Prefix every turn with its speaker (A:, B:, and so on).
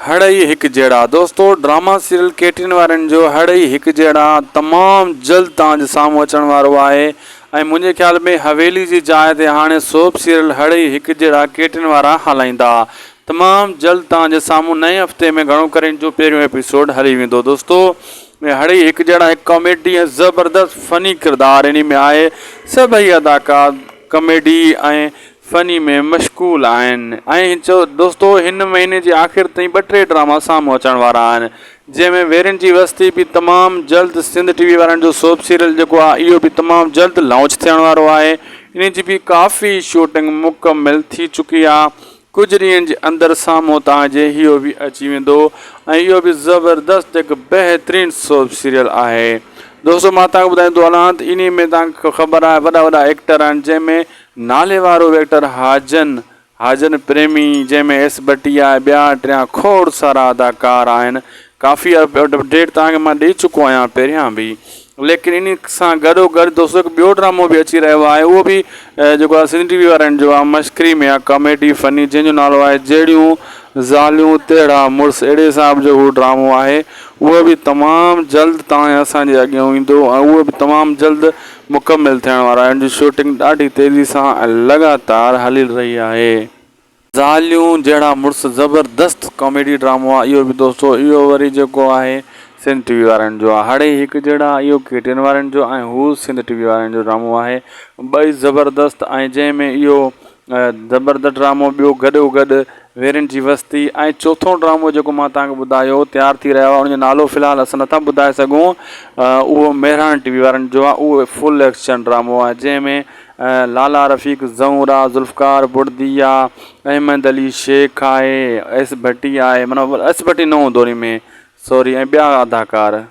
A: هڙئي هڪجهڙا دوستو ڊراما سيريل ڪيٽرين وارن جو هڙئي هڪجهڙا تمام جلد توهان جي سامهون اچڻ وارو آهي ۽ منهنجي خيال ۾ حويلي جي جاء تي هاڻي سوپ سيريل هڙئي هڪجهڙا ڪيٽرين وارا هلائيندا تمام جلد توهان جي سامهون نئين هفتي ۾ گهڻو ڪري ان جو پهريون ايپيسوڊ هلي ويندو دوستو هڙئي هڪجهڙا هڪ ڪاميڊي ۽ زبردست فني ڪردار انهي ۾ آهي سڀئي اداڪار ڪاميڊي ۽ فني ۾ مشغول آهن ۽ چئو دوستو هن مهيني جي آخر تائين ٻه ٽي ڊراما سامهون اچڻ وارا آهن جنهن ۾ ويرين جي وستي به تمام جلد سنڌ ٽي وي وارن جو سوپ سيريل جيڪو آهي اهو به تمام جلد لانچ ٿيڻ وارو آهي ان جي به ڪافي شوٽنگ مڪمل ٿي چڪي آهي ڪجهه ڏينهن جي اندر سامهون توهان جي اهو به اچي ويندو ۽ اهو به زبردست هڪ بهترين سوپ سيريل آهي دوستو مان توهان کي ٻڌائيندو هلان ته انهي ۾ توهان کي خبر آهي وڏا وڏا ايڪٽر آهن جنهن ۾ نالي وارو ايڪٽر حاجن حاجن پريمي جنهن ۾ ايس ڀٽي آهي ٻيا ٽيان کوڙ سارا اداڪار آهن ڪافي اپڊيٽ توهان کي مان ڏئي چڪو آهيان پهريان به ليڪن ان سان گڏو گڏ دوستو هڪ ٻيو ڊرامو به اچي رهيو آهي اهو به جيڪو آهي سنڌ ٽي وي وارن جو آهي مشڪري ۾ آهي ڪاميڊي فني جنهن جو نالو آهي جهڙيون زاليون تهڙا مڙس اهڙي حساب جو هو ڊرامو آهي اهو به تمام جلد توهان اسان جي اڳيان ايندو ۽ اهو به تمام جلد مڪمل ٿيڻ وارو آهي ان جي شوٽنگ ڏاڍي تيزي سان ۽ لڳاتار هلي رهي آهي. زاليون جهڙا مڙس زبردست ڪاميڊي ڊرامو آ اهو به دوستو اهو وري جيڪو آهي سنڌ ٽي وي وارن جو آ هڙئي هڪ جهڙا اهو ڪي ٽي اين وارن جو ۽ هو سنڌ ٽي وي وارن جو ڊرامو آهي ٻئي زبردست ۽ جنهن ۾ اهو زبردست ڊرامو ٻيو گڏو گڏ ويرين جي وستي ۽ چوٿون ڊرامو جيڪو مان توهان کي ٻڌايو تيار ٿي رهيو آهي ان جو نالو في الحال اسان نٿا ٻڌائي سگهون اهو مهراڻ ٽي وي وارن جو آهي اهو فل ايڪشن ڊرامو آهي جنهن ۾ لالا رفيق زئونرا ذوالفقار بڙدي آ احمد علي شيخ آهي ايس ڀٽي آهي معنيٰ ايس ڀٽي نه هوندو ان ۾ سوري ۽ ٻيا اداڪار.